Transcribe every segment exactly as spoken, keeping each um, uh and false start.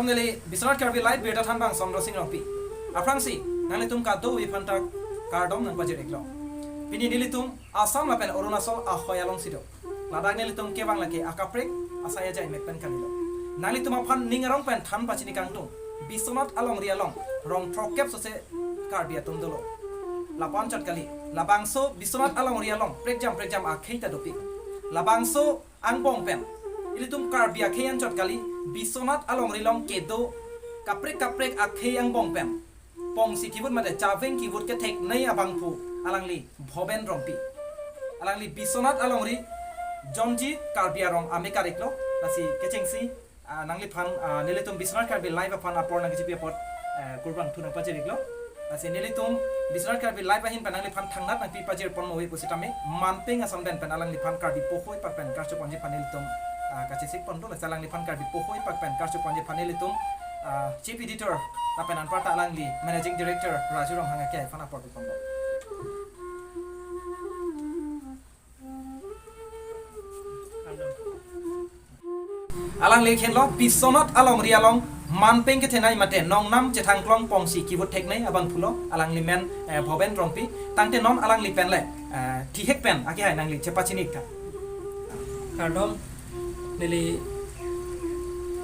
Neli Biswanath Karbi Live birta thanbang Chandra Sing Rongpi. Aphrangsi, nanglitum kadokave aphanta kardom nangpajir-iklo. Pini nelitum Assam lapen Arunachal ahoi alongsi do. Ladak nelitum kevang lake akaprek asai ajai mek pen kalilo. Nanglitum aphan ning arong pen than pachini kangtung. Biswanath alongri along, rong throkkep sose Karbi atum dolo. Lapu-an chot kali, labangso Biswanath alongri along, prekjam prekjam akhei ta dopik. Labangso angbong pen, ilitum Karbi akhei anchot kali, Biswanath alongri along kedo kaprek kaprek akhei angbong pen pongsi kivut mate chaveng kivut ketheknei abangphu alangli Bhoben Rongpi. Alangli Biswanath alongri Jonji Karbi Arong amekar-iklo, lasi kechengsi, ah, nangliphan, ah, nelitum Biswanath Karbi Live aphan apor nangkechipi apot, eh, kurbang thu nangpajir-iklo. Lasi nelitum Biswanath Karbi Live ahin pen nangliphan thangnat nangpi pajir ponmo ave pusitame, manpeng ason den pen alangliphan Karbi poho ipak pen karcho ponji aphan nelitum, ah, kachesik pon do, lasi alangliphan Karbi poho ipak pen karcho ponji aphan nelitum, ah, Chief Editor lapen anparta alangli Managing Director Raju Ronghang akehai aphan apor pon do. Alangli khenlo Biswanath alongri along manpeng kethenei mate nongnam chethangklong pongsi kivut theknei abangphulo, alangli men, eh, Bhoben Rongpi. Tangte non alangli pen le, eh, thihek pen akehai nangli chepachini-ik tha. Kardom, neli,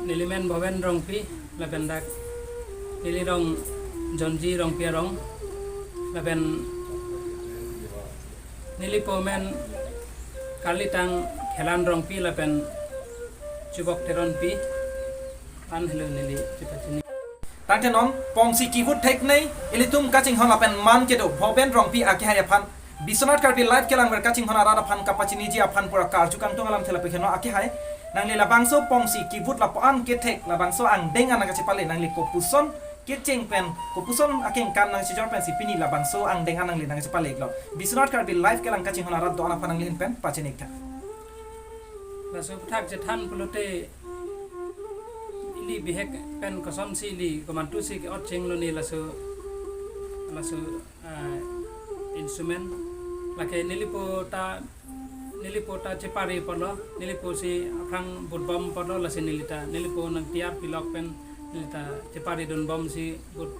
neli men Bhoben Rongpi, lapen dak neli rong Jonji Rongpi arong, lapen neli po men Karlitang Khelan Rongpi lapen Chubok Teronpi, an helo neli chepachini. Tangte non pongsi kivut theknei ilitum kachinghon lapen man kedo Bhoben Rongpi akehai aphan Biswanath Karbi Live kelangver kachinghon arat aphan kapachiniji aphan pura karju kangtung alamthe lapu khenlo akehai. Nangli labangso pongsi kivut lapu-an kethek, labangso angdeng an nangkachepale, nangli kopuson kecheng pen, kopuson akengkan nangchijor pensi pini labangso angdeng an nangli nangchepale-iklo. Biswanath Karbi Live kelang kachinghon arat do-an aphan nangli ahin pen pachini-ik tha. Laso aphuthak chethan pulote ili bihek pen kosonsi ili komantusi ke-ot chenglo ne laso, laso, ah, instrument. Lake nelipo ta, nelipo ta chepare apotlo, nelipo si aphrang vut bom apotlo, lasi neli ta, nelipo nangtiyar pilok pen neli ta chepare dun bomsi vut,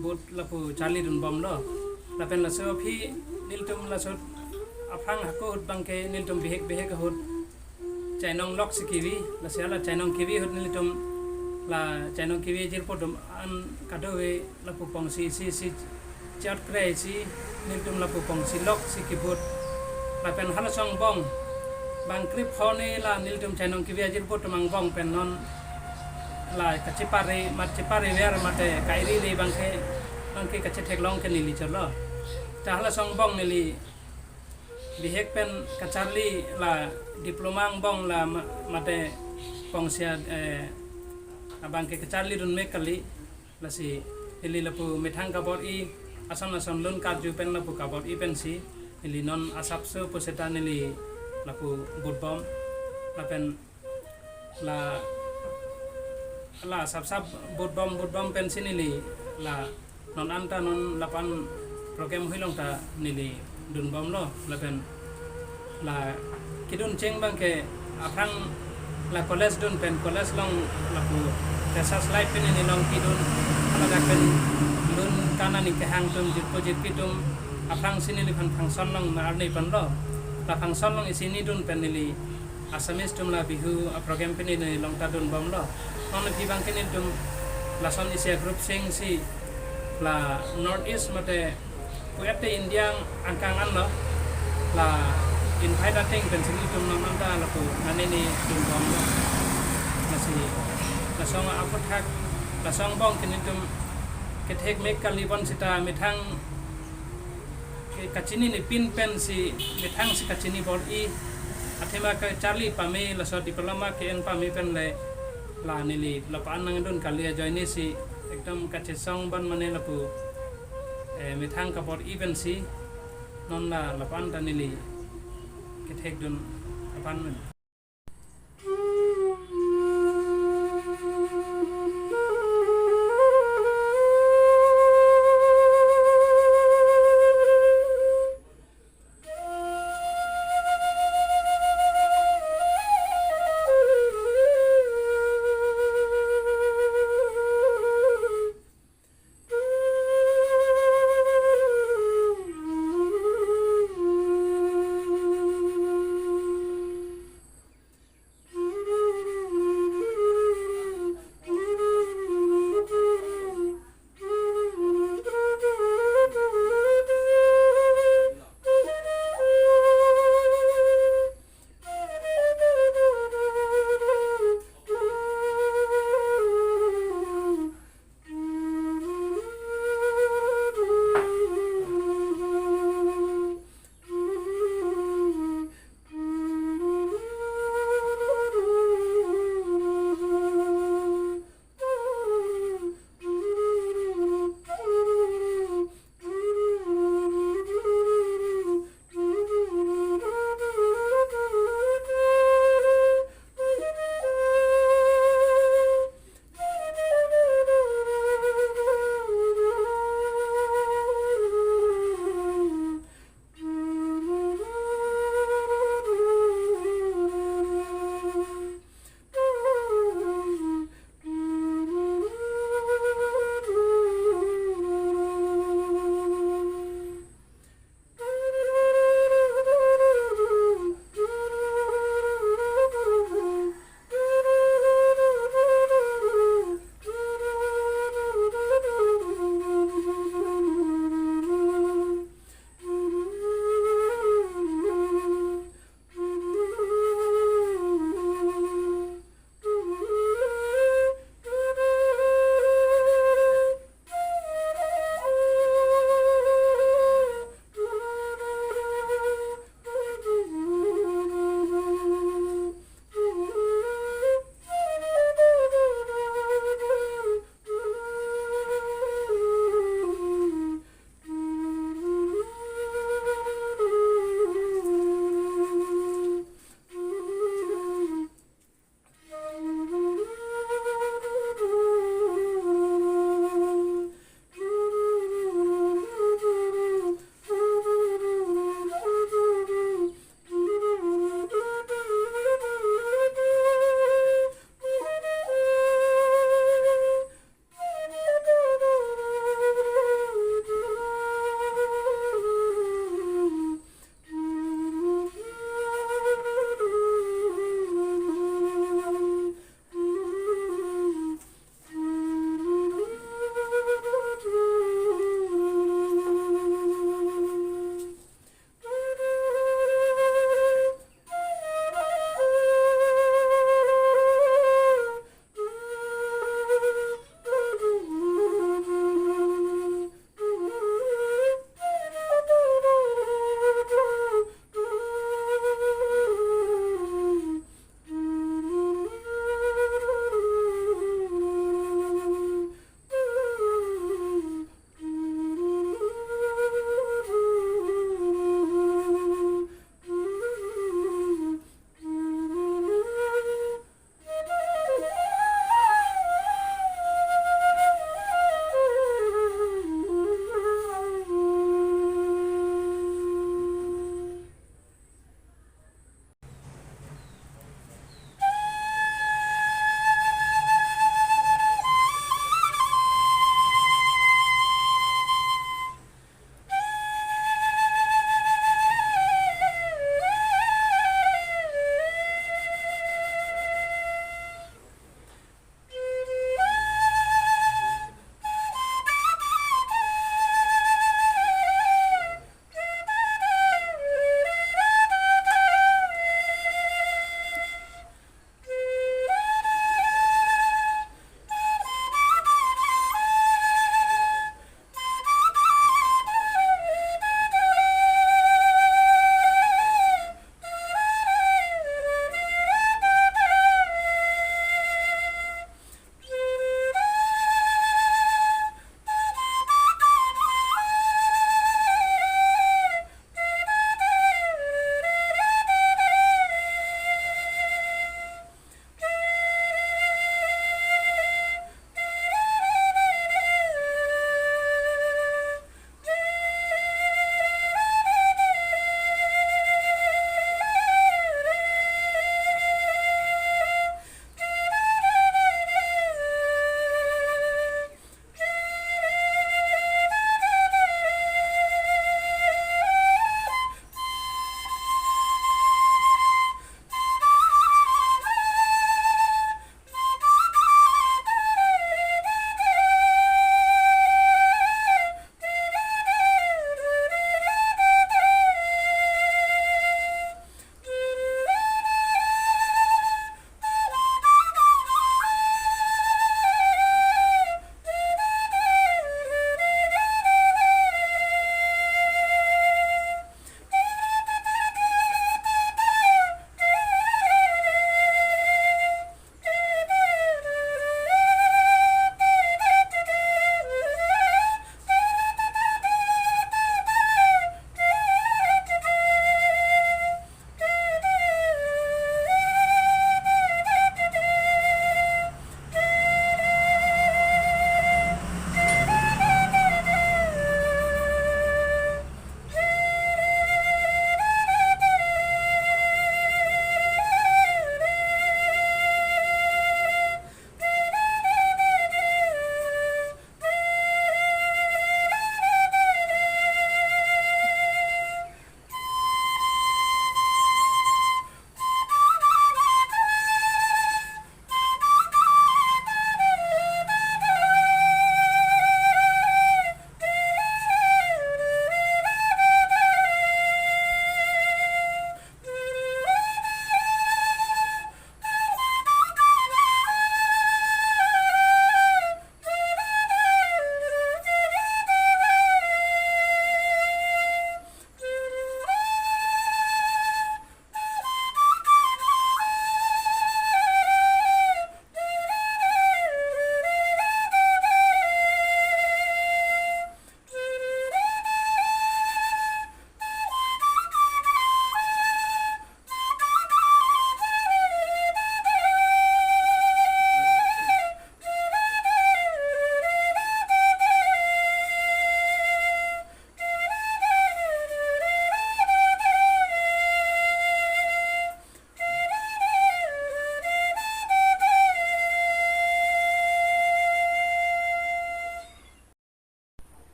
vut lapu charli dun bomlo. Lapen laso aphi nelitum laso aphrang hako ahut abangke nelitum bihek bihek ahut chainong loksi kevi, lasi hala chainong kevi ahut nelitum la chainong kevi ajirpo atum an kadokave lapu pongsi isi isi chot kre isi nelitum lapu pongsi loksi kivut. Lapen hala asong angbong bang krip hone la nelitum chainong kevi ajirpo atum angbong pen non la kachepare, mat chepare ver mate kairi le abangke, abangke kachetheklong ke neli chotlo. Ta hala asong angbong neli bihek pen kacharli la diploma angbong la ma-, mate pongsi, eh, abangke kacharli dun mek kali, lasi neli lapu methang kabor-i ason ason lun karju pen lapu kabor-i pensi neli non asapso puseta neli lapu vut bom lapen la, la asapsap vut bom, vut bom pensi neli la non anta non lapu-an program hui along ta neli dun bomlo, lapen la kedun cheng abangke aphrang la college dun pen college along lapu freshers' live pen neli along kedun, hala dak pen lun kan aning kehang atum jirpo jirpi atum aphrangsi neliphan function along arni ponlo. La function along isi hini dun pen neli Assamese atum la Bihu aprogram pen neli along ta dun bomlo. Non aphi abangke nelitum lason isi a-group chengsi la North East mate pu-ette India angkang anlo, la invite ateng pensi nelitum non anta lapu nane ne dun bomlo. Lasi la asong aphuthak, la asong angbong ke nelitum kethek mek kali bonsita methang ke kachini ni pin pensi methangsi kachini bor-i, athema kacharli pame, laso diploma ke-en pame pen le la neli lapu-an nangdun kali ajoine si ekdom kachesong bon mane lapu, eh, methang kabor-i pensi non la lapu-an ta neli kethek dun aphan men.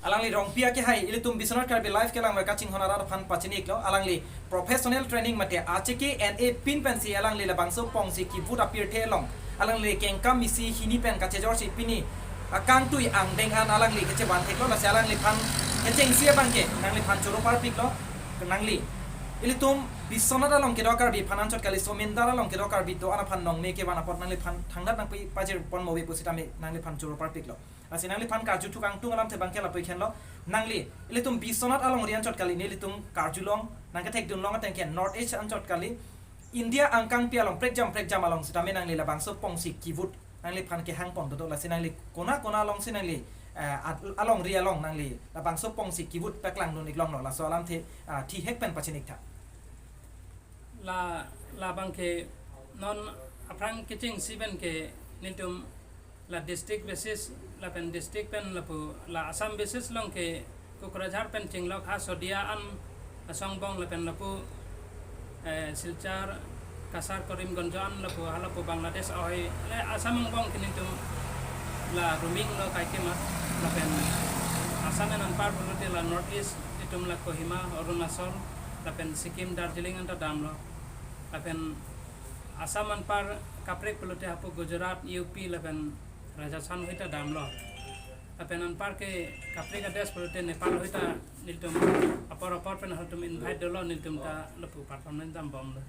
Alangli Rongpi akehai ilitum Biswanath Karbi Live kelang ver kachinghon arat aphan pachini-iklo. Alangli professional training mate achike N A pin pensi alangli labangso pongsi kivut apirthe along alangli kengkam isi hini pen kachejorsi pini akangtui angdeng an alangli kechevan theklo, lasi alangliphan kechengsi abangke nangliphan choro parpiklo. Nangli ilitum Biswanath along kedo Karbi aphan anchot kali, Somindar along kedo Karbi do-an aphan nongne kevan apot nangliphan thangnat nangpi pajir pon move pusitame nangliphan choro parpiklo. Lasi nangliphan karju thukangtung alamthe abangke lapu-ik henlo. Nangli ilitum Biswanath alongri anchot kali, nelitum karjulong nangkethekdunlong ateng ke North East anchot kali, India angkangpi along prekjam prekjam along sitame nangli labangso pongsi kivut nangliphan kehang pon dodo, lasi nangli kona kona alongsi nangli, eh, at-, alongri along nangli labangso pongsi kivut paklangdun-iklonglo, laso alamthe, ah, thihek pen pachini-iktha. La, labangke non aphrang kechengsi pen ke nelitum la district basis lapen district pen lapu la Assam basis along ke Kokrajhar pen chinglok ha Sodia an asong angbong lapen lapu, eh, Silchar, Kasar, Karimganj an lapu halapu Bangladesh ahoi le Assam angbong ke nelitum la roaming lo kaikema, lapen Assam an anpar pulote la North East itum la Kohima, Arunachal, lapen Sikkim, Darjeeling anta damlo. Lapen Assam anpar kaprek pulote hapu Gujarat, U P lapen Rajasthan ahoi ta damlo. Lapen anpar ke kaprek adesh pulote Nepal ahoi ta nelitum apor apor pen halatum invite dolo, nelitum ta lapu performance dambomlo.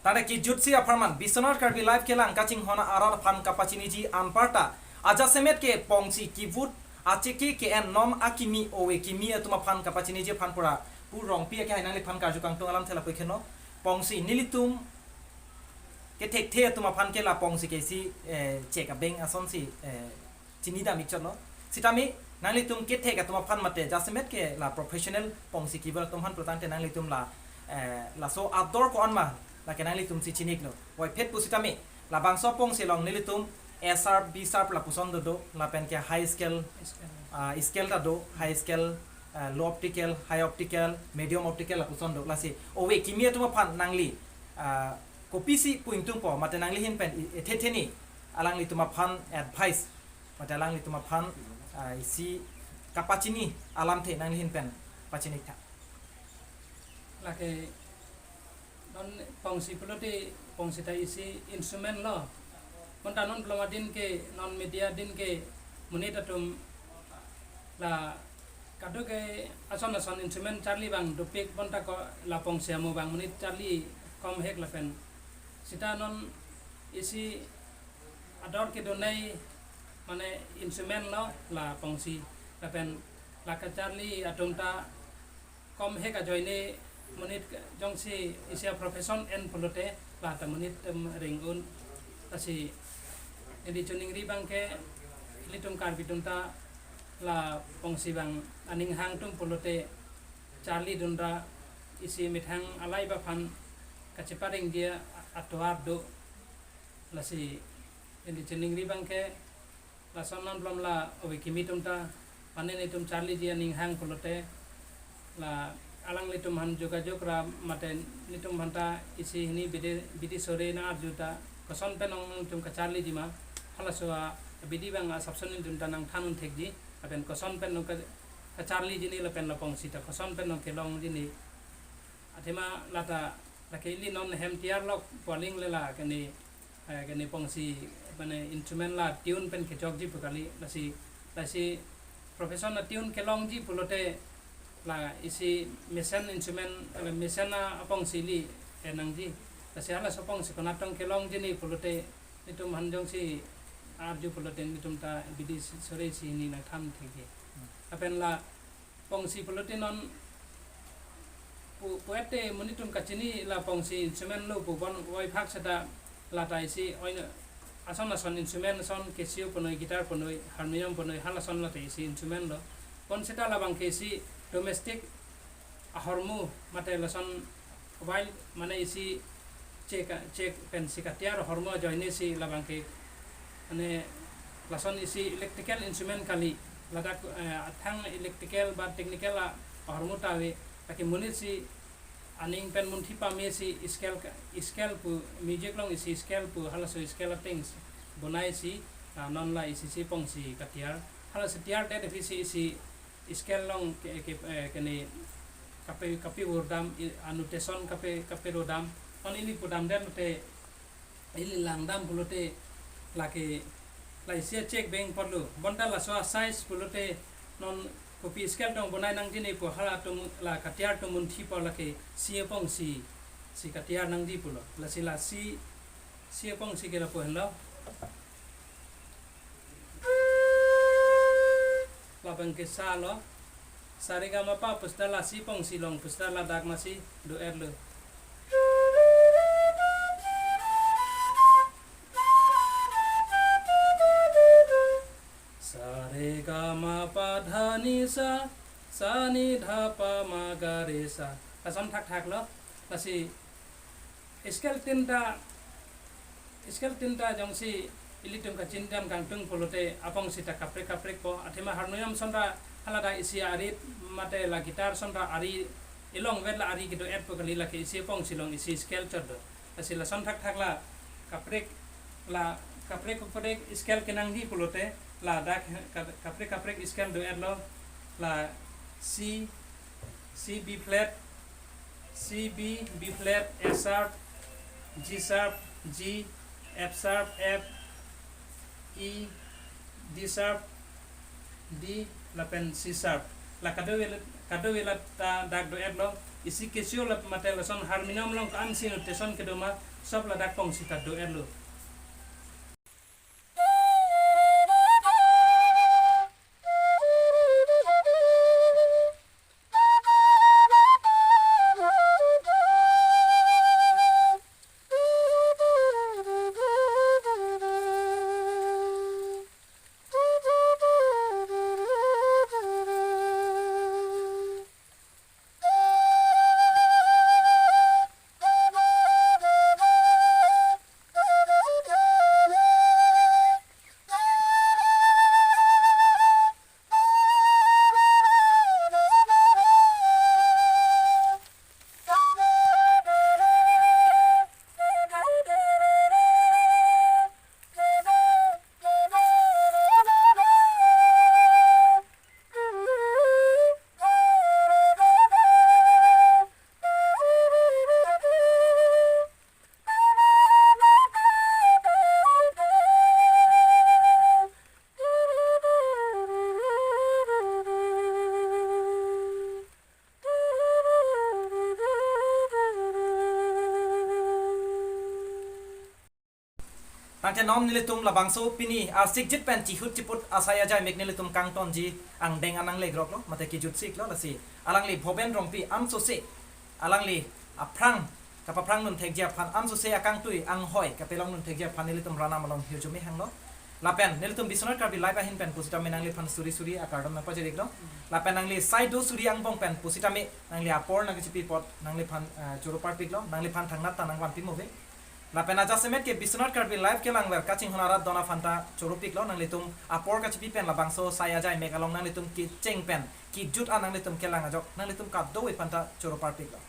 Tangte kejutsi apharman Biswanath Karbi Live kelang kachinghon arat aphan kapachiniji anparta ajasemet ke pongsi kivut acheke ke-en non akimi ove kimi atum aphan kapachiniji aphan pura pu Rongpi ake hai nangliphan karju kangtung alamthe lapu kheno. Pongsi nelitum kethekthe atum aphan ke la pongsi ke isi, eh, chek abeng asonsi, eh, chinidam ikchotlo. Sitame nanglitum kethek atum aphan mate jasemet ke la professional pongsi kivut atum aphan pulotangte nanglitum la, eh, laso ador ko-an ma lake nanglitumsi chini-iklo. Voiphit pusitame labangso pongsi along nelitum A sharp, B sharp lapuson dodo, lapen ke high scale, ah, scale ta do, high scale, ah, low octave, high octave, medium octave lapuson do. Lasi ove kimi atum aphan nangli, ah, kopisi pu ingtungpo mate nangli ahin pen i-, ethe theni alanglitum aphan advice mate alanglitum aphan, ah, isi kapachini alamthe nangli ahin pen pachini tha. Lake non pongsi pulote pongsi ta isi instrument lo. Bonta non belum adin ke, non media din ke monit atum la kaduk ke ason ason instrument charli abang dopik bonta ko la pongsi amo abang monit charli kom hek lapen sita non isi ador kedonei mane instrument lo la pongsi lapen la kacharli atum ta kom hek ajoine monit jongsi isi a-profession en pulote la ta monit atum ring un. Lasi neli choningri abang ke ilitum Karbi atum ta la pongsi abang aning hang atum pulote charlidun ra isi methang alai aphan kacheparing dia atovar do. Lasi neli choningri abang ke lason non belum la ove kimi atum ta mane netum charliji aning hang pulote la alanglitum aphan jogajog ra mate netum aphan ta isi hini bidi bidi sore nang-arju ta koson pen nangtum kacharliji ma, halaso abidi abang asapson netum ta nangthan un thekji lapen koson pen nang ka-, kacharliji ni lapen la pongsi ta koson pen nang kelongji ni. Athema la ta lake ili non hem tiar lok pu aling le la kene, eh, kene pongsi mane instrument la tune pen kechokji pu kali. Lasi, lasi profession a-tune kelongji pulote la isi mesen instrument, la mesen a-, apongsi ili, eh, nangji. Lasi halaso pongsi konat tong kelongji ni pulote netum aphan jongsi arju pulote netum ta bidi sore isi hini nangthan thekji. Lapen la pongsi pulote non pu, pu-et te monit atum kachini la pongsi instrument lo pu bon voiphak seta la ta isi oi ason ason instrument ason Casio punoi, guitar punoi, harmonium punoi, halason la ta isi instrument lo. Bon seta labang ke isi domestic ahormu mate lason wild mane isi chek, chek pensi katiar ahormu ajoine si labang ke mane lason isi electrical instrument kali, ladak, eh, athang electrical ba technical a-, ahormu ta ave, lake monit si aning pen munthi pame si scale ka-, scale pu music along isi scale pu halaso scale ateng si bonai si, ah, non la isi si pongsi katiar, halaso tiar det aphi si isi scale along ke, ke, eh, kene kape, kape wordam, i, a-notation kape, kape rodam, non ili pudam det lote, ili langdam pulote, lake, la isi a-chek beng apotlo, bonta laso a-size pulote, non kopi scale tong bonai nangji ni pu halatum, la katiar atum munthi apot lake, C apongsi, si katiar nangji pulo, lasi la C, C apongsi ke lapu henlo. Labang ke sa lo. Saregama pa pusita la C apongsi long pusita ladak masi do-etlo. Saregama pa dha ni sa, sa ni dha pa ma ga re sa. Lason thakthak lo. Lasi scale tinta, scale tinta jongsi ilitum kachini dam kangtung pulote apongsi ta kaprek kaprek po, athema harmonium ason ta haladak isi ari mate la guitar ason ta ari, ilong vet la ari kedo-et po kali, lake isi apongsi long isi scale chot do. Lasi lason thakthak la kaprek, la kaprek kaprek scale kenangji pulote ladak ka-, kaprek kaprek scale do-etlo, la C, C B flat, C B, B flat, A sharp, G sharp, G, F sharp, F, E, D sharp, D, lapen C sharp. La kadokave la, kadokave la ta dak do-etlo. Isi Casio la mate lason harmonium along ko-ansi notation kedo ma, Sop ladak pong sita do erlo. Tangte non nelitum labangso pini asikjit pen chihut chiput asai ajai mek nelitum kangtonji angdeng anang legrok lo, mate kijut sik lo, lasi alangli Bhoben Rongpi ansose alangli aphrang kapaphrang nun thekji aphan ansose akangtui anghoi kapelong nun thekji aphan nelitum Ranam along hirjume hanglo. Lapen nelitum Biswanath Karbi Live ahin pen pusitame nangliphan suri suri akardom nangpajir-iklo. Lapen nangli sai do suri angbong pen pusitame nangli apor nangkachipi apot nangliphan, eh, choro parpiklo, nangliphan thangnat ta nangvanpi move. Lapen ajasemet ke Biswanath Karbi Live kelangver kachinghon arat don aphanta choro piklo, nanglitum apor kachipi pen labangso sai ajai mek along nanglitum kecheng pen kijut an nanglitum kelang ajok nanglitum kadokave aphanta choro parpiklo.